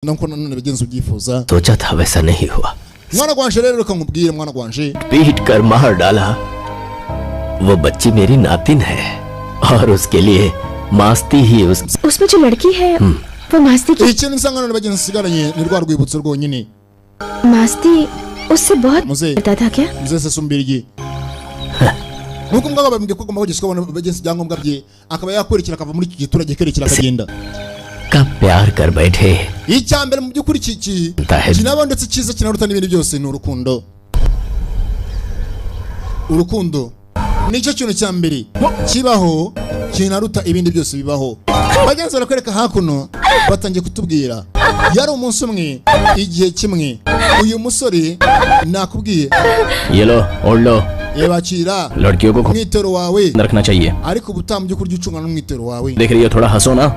Nuko nanone bagenzi ubyifuza. सोचा था वैसा नहीं हुआ। Mwana gwanje rero, reka nkubwire, mwana gwanje. पीट कर मार डाला। वो बच्ची मेरी नातिन है और उसके लिए मास्ती ही उस उसमें जो लड़की है, वो मास्ती की Ikintu nsa nka none bagenzi nsigaranye ni rwa rwibutso rwonyine. Masti उससे बहुत Muzehe. करता था क्या? Muzehe Sesumbirigi, nuko mbwa bambwiye ko agomba kugeza kubona bagenzi ibyangombwa bye, akaba yakwerekera akava muri iki giturage, kerekera akagenda. का प्यार कर बैठे। Icya mbere mu by'ukuri iki Ndahe- kinaba ndetse cyiza kinaruta n'ibindi byose ni urukundo. Urukundo nicyo kintu cya mbere kibaho kinaruta ibindi byose bibaho. Bagenzi, barakwereka hakuno batangiye kutubwira yari umunsi umwe, igihe kimwe, uyu musore nakubwiye. ये लो, ओढ़ लो। Bakira लड़कियों को umwitero wawe. रखना चाहिए। Ariko ubutaha mu by'ukuri ujye ucungana n'umwitero wawe. देख रही हो, थोड़ा हंसो ना।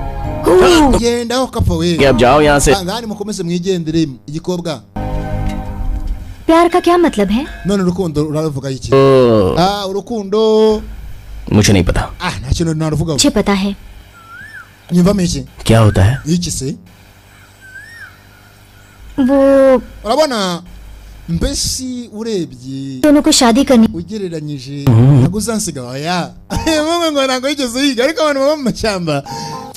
Gendaho kapfa we. कि अब जाओ यहाँ से। Ngani mukomeze mwigendere, igikobwa. प्यार का क्या मतलब है? None urukundo uraruvuga iki? ओ, Ah, urukundo. मुझे नहीं पता। Ah, nta kintu naruvugaho. मुझे पता है। Nyumvamo iki? क्या होता है? Iki se? वो Urabona mbese urebye दोनों को शादी करनी ugereranyije ntabwo uzansiga. Oya mwe, ngo ntabwo yigeze yiga, ariko abantu baba mu mashyamba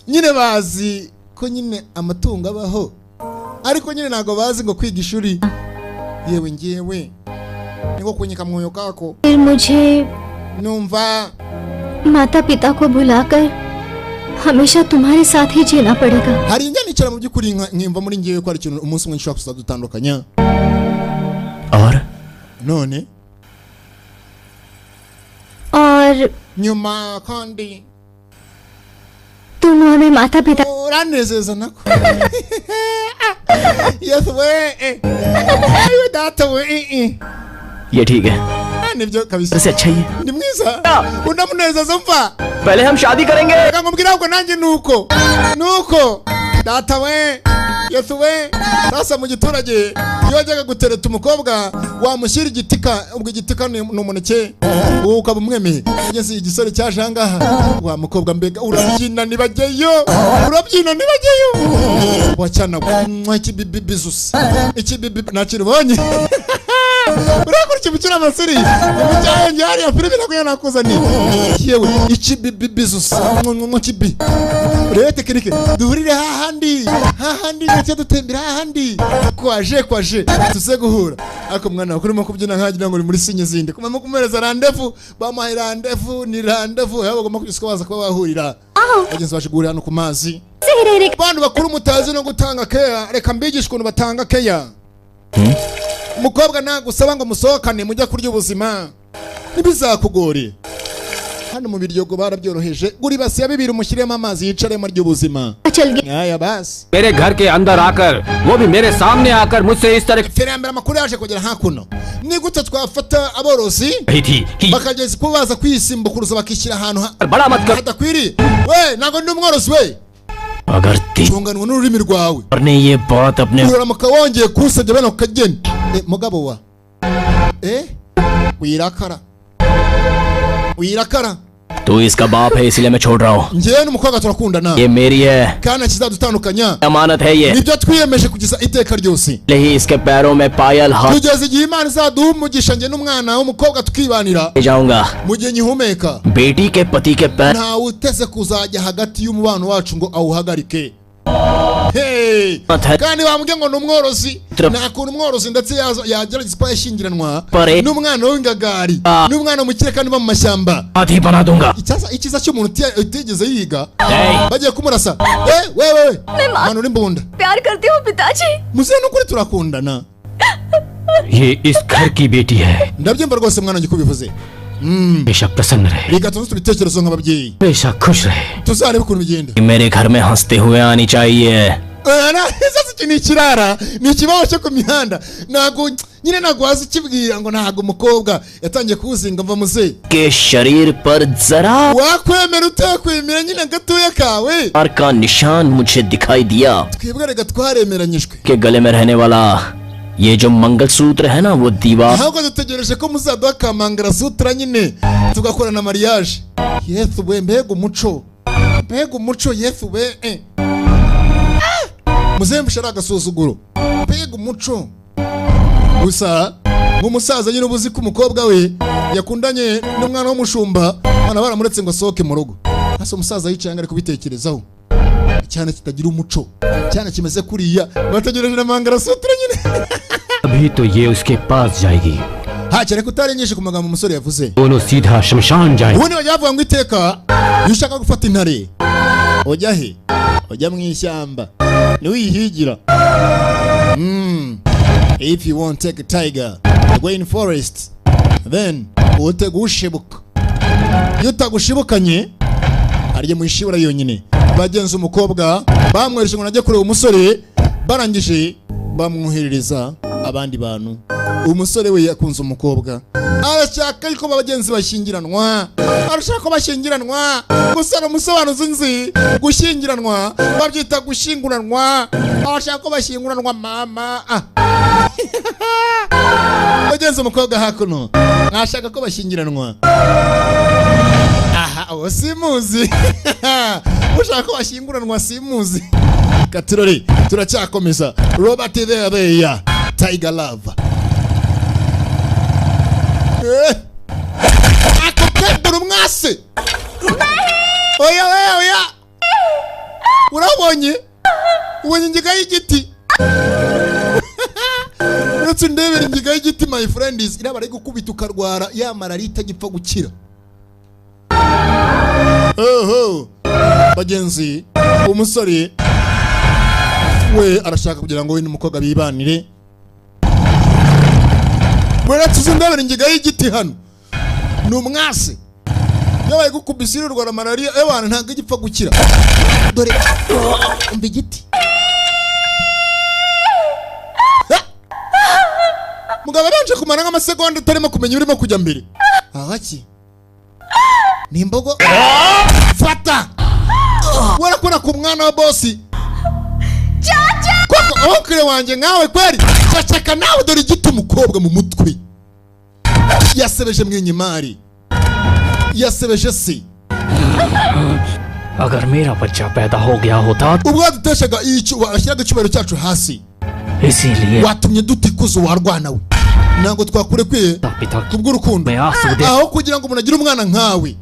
nyine bazi ko nyine amatungo abaho, ariko nyine ntabwo bazi ngo kwiga ishuri. Yewe ngewe ni nko kunyika mwoyo kako. फिर मुझे Numva माता पिता को भुलाकर हमेशा तुम्हारे साथ ही जीना पड़ेगा। Hari njya nicara mu by'ukuri nkimva muri ngewe ko hari ikintu umunsi umwe nshobora kuzadutandukanya. और None और nyuma kandi तुम हमें माता पिता uranezeza nako. Yes we, ayiwe data we, eh. ये ठीक है। Ah, nibyo kabisa. वैसे अच्छा ही है। Ni mwiza, unamunezeza mva. पहले हम शादी करेंगे। Reka nkubwire, ahubwo nanjye nuko data we, yesu we. Sasa mu giturage iyo wajyaga gutereta umukobwa wamushyira igitika, ubwo igitika ni umuneke, wowe ukaba umwemeye. Ugeze igisore cyaje ahangaha, wa mukobwa mbega urabyina ntibajyeyo, urabyina ntibajyeyo, wacyana we, ikibibi bizusi ikibibi nta kintu ubonye. Urakurikiye umukino amasuri umucyaye hariya filime nako nakuzaniye. Yewe ikibibi bizusi kibi rero tekinike duhurire hahandi hahandi ndetse dutembera hahandi kwaje kwaje tuze guhura. Ariko mwana wawe urimo kubyina nkagira ngo uri muri sinye zindi kumamo kumuhereza rendez-vous. Bamuhaye rendez-vous, ni rendez-vous aho bagomba kugeza baza kuba bahurira. Bagenzi baje guhurira hano ku mazi. Bantu bakuru mutazi no gutanga keya, reka mbigishe ukuntu batanga keya. Umukobwa nagusaba ngo musohokane mujye kurya ubuzima, ntibizakugore. Hano mu Biryogo barabyoroheje, gura ibasi ya bibiri umushyiremo amazi yicaremo arya ubuzima. चल गया। Aya basi. मेरे घर के अंदर आकर, वो भी मेरे सामने आकर मुझसे इस तरह Iterambere, amakuru yaje kugera hakuno. Ni gute twafata aborozi रही थी कि bakageza kuba baza kwisimbukuruza bakishyira ahantu बड़ा मत कर। hadakwiriye? We, ntabwo ndi umworozi we. अगर Tunganwa n'ururimi rwawe. तीर ने ये बात अपने Uraramuka wongeye kunsebya bene ako kageni. Mugabo wa, wirakara, wirakara. तू इसका बाप है, इसलिए मैं छोड़ रहा हूँ। Njyewe n'umukobwa turakundana. ये मेरी है। Kandi kizadutandukanya अमानत है ये। nibyo twiyemeje kugeza iteka ryose. ही इसके पैरों में पायल हाथ Kugeza igihe Imana izaduha umugisha, njye n'umwana w'umukobwa tukibanira. जाऊंगा। Mu gihe nkihumeka, बेटी के पति के पैर ntawe uteze kuzajya hagati y'umubano wacu ngo awuhagarike. Hey! है। Kandi bambwiye ngo ni umworozi. Tra- Nta kuntu umworozi ndetse yagerageza kuba yashyingiranwa Pare- n'umwana w'ingagari, Ah. n'umwana mukire kandi uba mu mashyamba. हाथी बना दूंगा। Icyiza cy'umuntu utigeze yiga. Hey! Bagiye kumurasa. We we, mwana uri imbunda. प्यार करती हूँ पिताजी। Muzehe, n'ukuri turakundana. ये इस घर की बेटी है। Ndabyumva rwose mwana wanjye ko ubivuze. हमेशा प्रसन्न रहे। Reka tuze tubitekerezo nk'ababyeyi, हमेशा खुश रहे। tuzarebe ukuntu bigenda. मेरे घर में हंसते हुए आनी चाहिए। Sasa iki ni ikirara, ni ikibaho cyo ku mihanda. Ntabwo nyine, ntabwo waza ukibwira ngo ntabwo umukobwa yatangiye kuwuzinga. Mva muzehe. के शरीर पर जरा Wakwemera utakwemera nyine gatoya kawe. का निशान मुझे दिखाई दिया Twebwe reka twaremeranyijwe. के गले में रहने वाला ये जो मंगलसूत्र है ना, वो दीवार Ahubwo dutegereje ko muzaduha akamangara sutra nyine tugakorana mariage. Yesu we, mbega umuco, mbega umuco, yesu we. Ah! Muzemfisha ari agasuzuguro, mbega umuco. Gusa nk'umusaza nyine uba uzi ko umukobwa we yakundanye n'umwana w'umushumba, abana baramuretse ngo asohoke mu rugo. Hasi umusaza yicaye ngo ari kubitekerezaho cyane, kitagira umuco cyane kimeze kuriya, bategereje na mangarasutura nyine. अभी तो ये उसके पास जाएगी। Hakere kutari nyinshi ku magambo umusore yavuze. दोनों सीधा शमशान जाएंगे। Ubundi bajya bavuga ngo iteka iyo ushaka gufata intare ujya he? Ujya mu ishyamba ntiwiyihigira. If you want take a tiger, you go in forest, then utega ushibuka. Iyo utagushibukanye arya mu ishibura yonyine. Bagenza umukobwa bamwohereje ngo najye kureba umusore, barangije bamwoherereza abandi bantu. Umusore we yakunze umukobwa, arashaka yuko abagenzi bashyingiranwa, arashaka ko bashyingiranwa. Gusa umusobanuzi nzi gushyingiranwa babyita gushyinguranwa, arashaka ko bashyinguranwa mama. Bagenzi umukobwa hakuno ashaka ko bashyingiranwa. Aha uwo simuzi ushaka ko bashyinguranwa, simuzi. Katurori turacyakomeza. Robert Thereya Tiger Love. Ako kebura umwase. Oya oya oya, urabonye ubonye ingiga y'igiti? Uretse ndebera ingiga y'igiti my friend is iraba ari gukubita ukarwara ya malariya itagipfa gukira. Oho bagenzi, umusore we arashaka kugira ngo we n'umukobwa bibanire. Uretse ndebera ingiga y'igiti hano ni umwase, yabaye gukubisa irurwara malariya ewana ntabwo igipfa gukira. Dore umva igiti. Mugabo abanje kumara nk'amasegonda utarimo kumenya urimo kujya mbere. Ahaki ni imbogo. Fata warakora ku mwana wa bosi koko okre wanjye nkawe kweri. Cacaka nawe, dore igiti umukobwa mu mutwe yasebeje mwenyimari, yasebeje se. अगर मेरा बच्चा पैदा हो गया होता ubwo duteshaga ashyiraga icyubahiro cyacu hasi, इसीलिए watumye dutikuza warwana we, ntabwo twakurekwiye kubw'urukundo. Aho kugira ngo umuntu agire umwana nkawe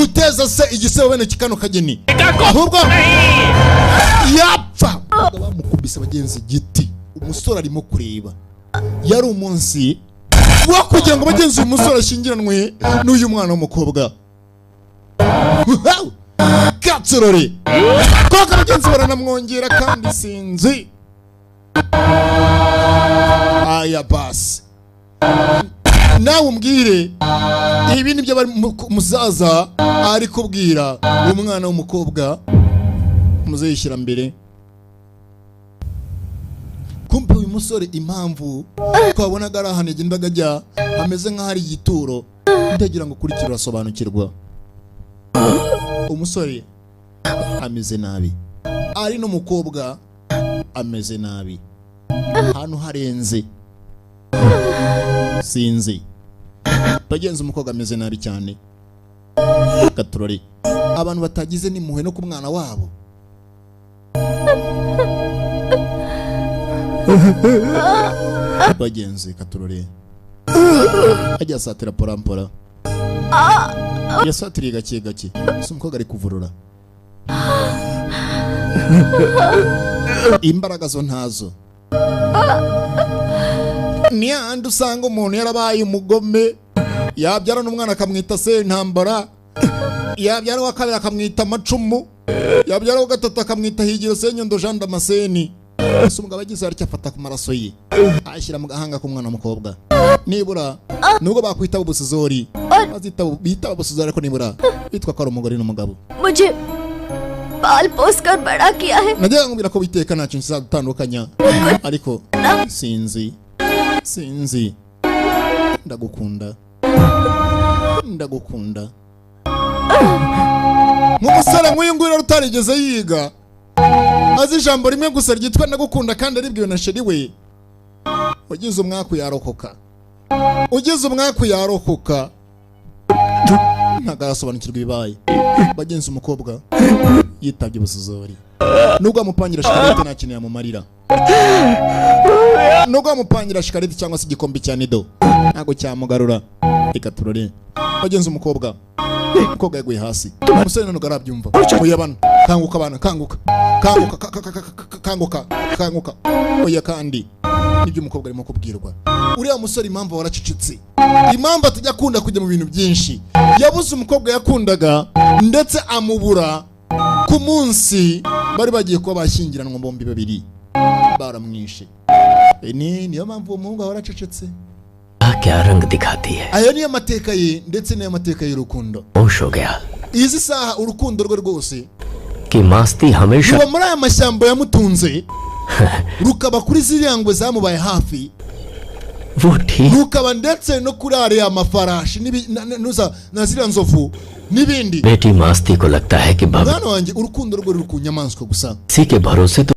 uteza se igisebo bene kikano kageni, ahubwo yapfa. Bamukubise bagenzi igiti, umusore arimo kureba. Yari umunsi wo kugira ngo bagenzi uyu musore ashyingiranwe n'uyu mwana w'umukobwa. Katsorore koko bagenzi baranamwongera kandi sinzi. Aya basi nawe umbwire ibi nibyo bari musaza ari kubwira umwana w'umukobwa muzeyishyira mbere. Kumbe uyu musore impamvu twabonaga ari ahantu yagendaga ajya hameze nk'aho ari igituro, ndagira ngo ukurikire urasobanukirwa. Umusore ameze nabi, ari n'umukobwa ameze nabi, ahantu harenze sinzi. Bagenzi umukobwa ameze nabi cyane. Katurori abantu batagize n'impuhwe no ku mwana wabo. Bagenzi katurori ajya satira porampora, yasatiriye gake gake. Si umukobwa ari kuvurura, imbaraga zo ntazo. Ni ahandi usanga umuntu yarabaye umugome, yabyara n'umwana akamwita Sentambara, yabyara uwa kabiri akamwita Macumu, yabyara uwa gatatu akamwita Higiro Senyundo Jean Damascene. Ese umugabo agize atya afata ku maraso ye ashyira mu gahanga k'umwana w'umukobwa. Nibura nubwo bakwita ubusizori, bazita bita ubusizori, ariko nibura bitwa ko ari umugore n'umugabo. Mujhe बाल पोस कर बड़ा किया है. Nagira ngo mbwira ko witeka ntacyo nzadutandukanya, ariko sinzi sinzi ndagukunda ndagukunda. Nk'umusore nk'uyu nguyu rero utarigeze yiga, azi ijambo rimwe gusa ryitwa ndagukunda kandi aribwiwe na sheri we, ugize umwaku yarokoka, ugize umwaku yarokoka, ntabwo arasobanukirwa ibibaye. Bagenzi umukobwa yitabye ubusizori. Nubwo wamupangira shikarete, nta kintu yamumarira. Nubwo wamupangira shikarete cyangwa se igikombe cya nido, ntabwo cyamugarura. Reka turore bagenzi. Umukobwa yaguye hasi. Umusore ntabwo arabyumva. Oya bana, kanguka bana, kanguka, kanguka, kanguka, kanguka. Oya, kandi nibyo umukobwa arimo kubwirwa. Uriya musore, impamvu waracecetse, impamvu atajya akunda kujya mu bintu byinshi, yabuze umukobwa yakundaga, ndetse amubura ku munsi bari bagiye kuba bashyingiranwa bombi babiri. Baramwishe. E, niyo mpamvu uwo muhungu ahora acecetse. क्या रंग दिखाती है। Ayo niyo mateka ye, ndetse niyo mateka y'urukundo. होश हो गया Izi saha urukundo rwe rwose कि मास्ती हमेशा ruba muri aya mashyamba yamutunze, rukaba kuri ziriya ngwe zamubaye hafi, वो ठीक rukaba ndetse no kuri ariya mafarashi na ziriya nzovu n'ibindi. बेटी मास्ती को लगता है कि Mwana भगत wanjye, urukundo rwe ruri ku nyamaswa gusa. किसी के भरोसे तो